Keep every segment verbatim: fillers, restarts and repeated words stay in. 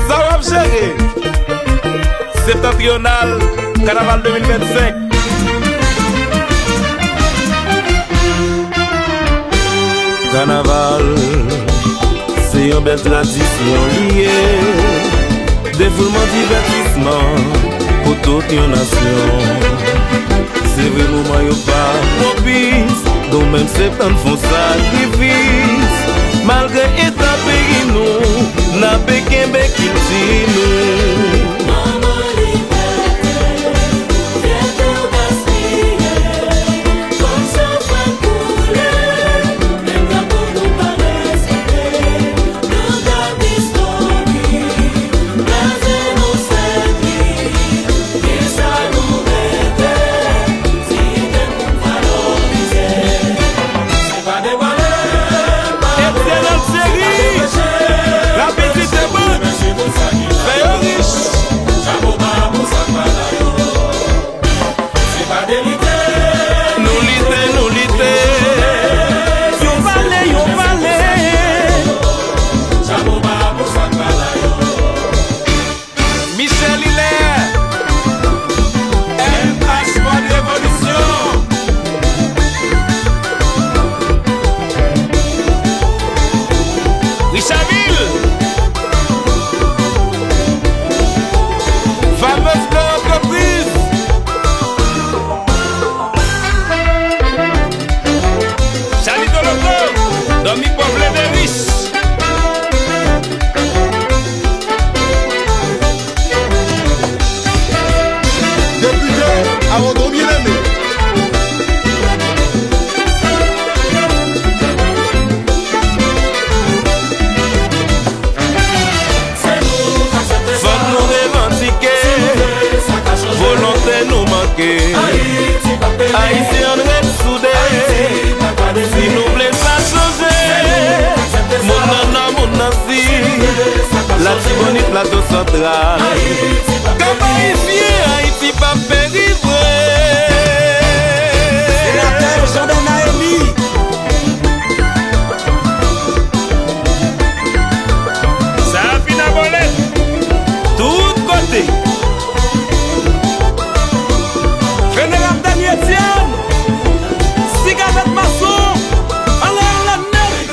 Sa w ap jere? Septantriyonal, kanaval de mil vennsenk. Kanaval, se yon bèl tradisyon li ye. Defoulman, divètisman pou tout yon nasyon. Se vre moman yo pa pwopis, nou menm se tann fon sakrifis. Malgre eta peyi nou, n ape kenbe kilti nou. Manman libète, fyète w gaspiye, kòm san fèk koule, menm drapo nou pa respekte. Nou gad istwa li, blaze nou sèvi, kisa nou rete, diyite pou n valorize. Se pa debale, Etienne Altieri, rapidite bank, fè yo rich. Chapo ba pou sa k pa la yo. Nou lite, nou lite. Yo pale, yo pale. Michel Hilaire, M H Mode Revolisyon. Richaville, Fameuse Bleu Entreprise. Chalito Loco, dòmi pòv leve rich. Depite Awondo Byeneme. Fòk nou revandike, volonte nou manke. Ayisyen, ann ret soude, si nou vle sa chanje. Moun nan nò, moun nan sid, Latibonit, Plato Santral. Kòm Ayisyen, Ayiti p ap peri vre. Senatè Jean Bernard Élie. Sa a fin abòle tout kote. Venerab Dany Etienne, Sigavèt Mason, anlè, anlè nèt.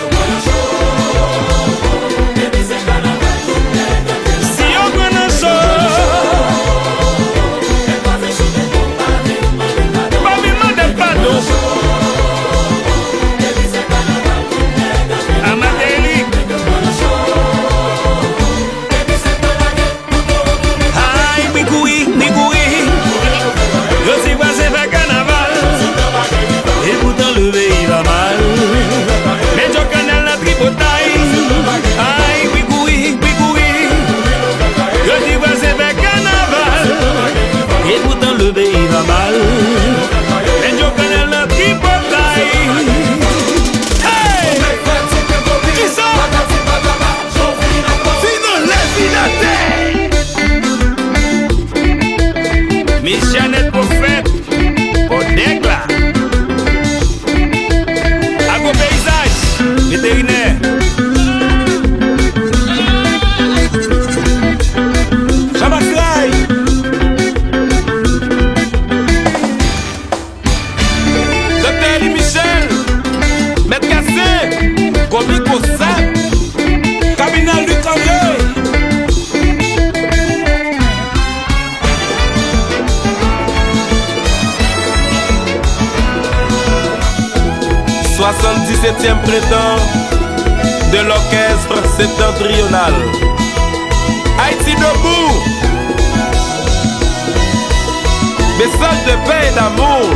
Si yo pran nan cho, pa vin mande l padon. Amateli. Ay, bri kouri, bri kouri. Yo di vwazen fè kanaval, epoutan le peyi va mal. Men djòk kanal nan tripotay. Ay, bri kouri, bri kouri. Yo di vwazen fè kanaval, epoutan le peyi va mal. Men djòk kanal nan tripotay. Hey! Kisa? Vin anlè, vin atè! Miss Jeannette Prophète, Bòdèg la. Agro Peyizaj, Veterinè. Jean-Max Ray. Doktè Elie Michel, Mèt Kase, Komi Konsèp, Kabinal Luc André. Soixante-dix-septième printemps de l'orchestre septentrional. Haïti debout! Message de paix et d'amour.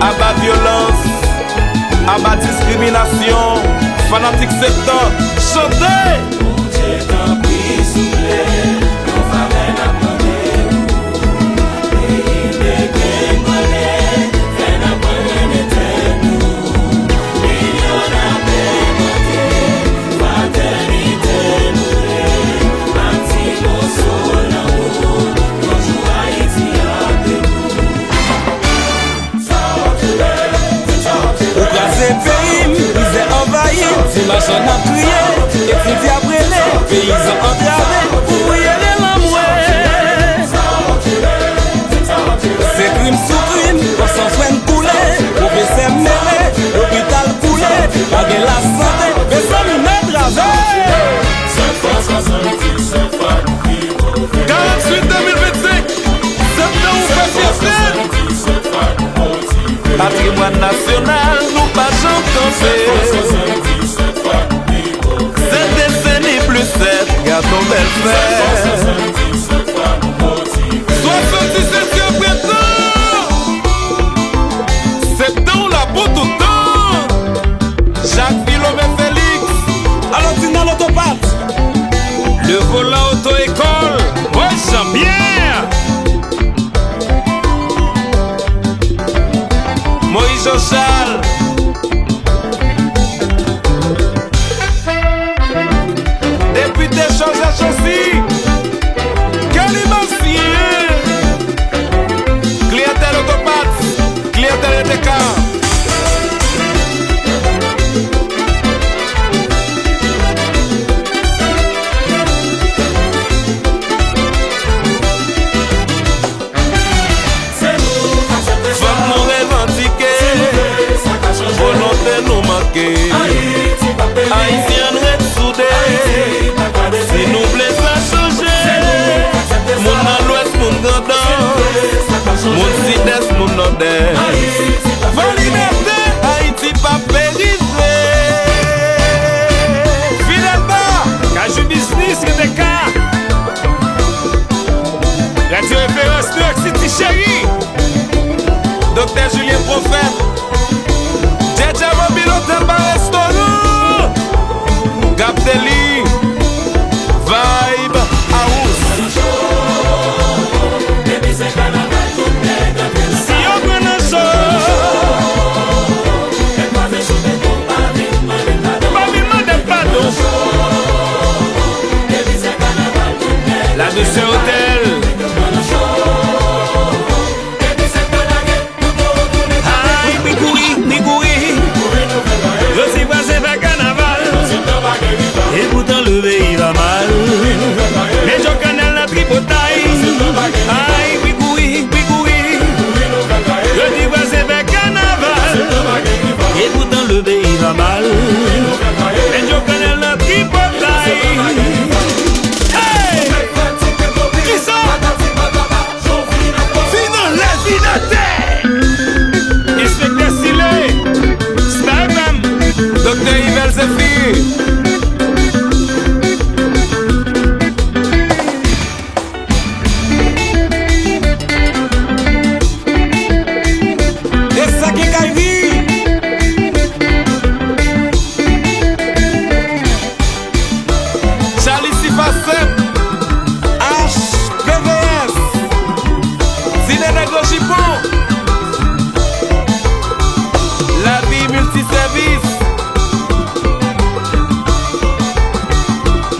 Aba vyolans, aba diskriminasyon. Fanatik Septan, chante! Bondye, tanpri, souple, yon favè n ap mande ou. Peyi n degrenngole, fè n aprann renmen tèt nou. Milyon n ap demande, fratènite nou vle, ak ti moso lanmou, yon jou Ayiti ap debout. Ou kraze peyi m, mizè anvayi m, ti machann ap kriye, Peyizan antrave, ouvriye delanmwe. Se krim sou krim, kò san fren koule. Pwofesè mele, lopital koule. Pa gen lasante, mezanmi, n antrave. Karanntuit de mil vennsenk, septan ou fè fyète. Patrimwàn nasyonal, nou pa janm kanpe. Sèt deseni plis sèt, gad on bèl fèt. Swasanndisetyèm prentan, septan w la pou tout tan. Jak Filomè Fèliks, alò Tina Lotopat, Le Volan Oto Ekòl, Moyiz Janpyè, Moyiz Janchal, Depite Jòjè Chansi, Kèli Masyen, Kliyantèl Otopat, Kliyantèl E T K. Fòk nou revandike, volonte nou manke. Ayisyen, ann ret soude. Si nou vle sa chanje, moun nan Lwès, moun Grandans, moun Sidès, moun Nòdès. Fò libète, Ayiti p ap peri vre. Fidelma, Kajou Biznis, R T K, Radyo Referans New York City, cheri. Doktè Julien Prophète, Djèdjè Mobil, Otèl Bar Restoran, Gap Deli, Vibe House. Si yo pran nan cho, pa vin mande m padon. La Douceur Hotel. Ay, mi kouri, mi kouri. Yo di vwazen fè kanaval. E poutan le peyi va mal. Men Djo Kannèl nan tripotay. Ay, mi kouri, mi kouri. Yo di vwazen fè kanaval. E poutan le peyi va mal. Men Djo Kannèl nan tripotay. Hey! Kisa? Vin anlè, vin atè! Enspektè Sile, Star F M, Doktè Yvel Zephyr. E sa ki kay vin. Charlie Sifasep, H P V S, Ti Nene Gwo Jipon, Lavi Miltisèvis,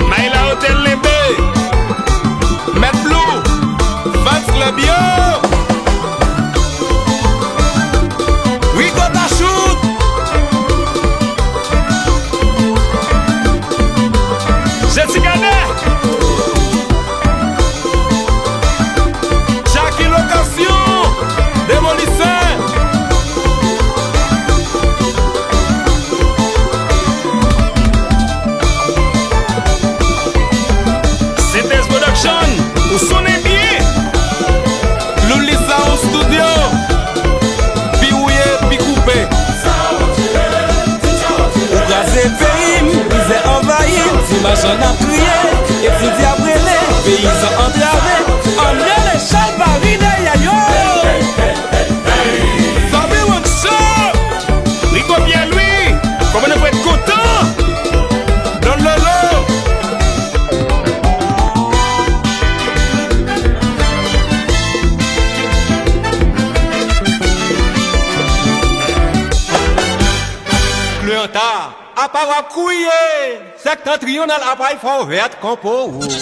Mayla Hotel Lenbe, Mèt Blue, Fans Club yo. Rico Tachout. Jezi Kadè. Jackie Lokasyon. Demolisè. Sentèz Production, ou sonnen byen. Loulisa ou studio, pi wouye, pi koupe. Ou kraze peyi m, mizè anvayi m, ti machann ap kriye, etidyan ap rele, peyizan antrave, ann rele Chalbari dèyè yo. Sabi One Show, Rico Pierre Louis, kòman nou fè kontan? Don Lolo. Kleyanta, apa w ap kriye? Septentrional apa y fè w vèt kon po wouj.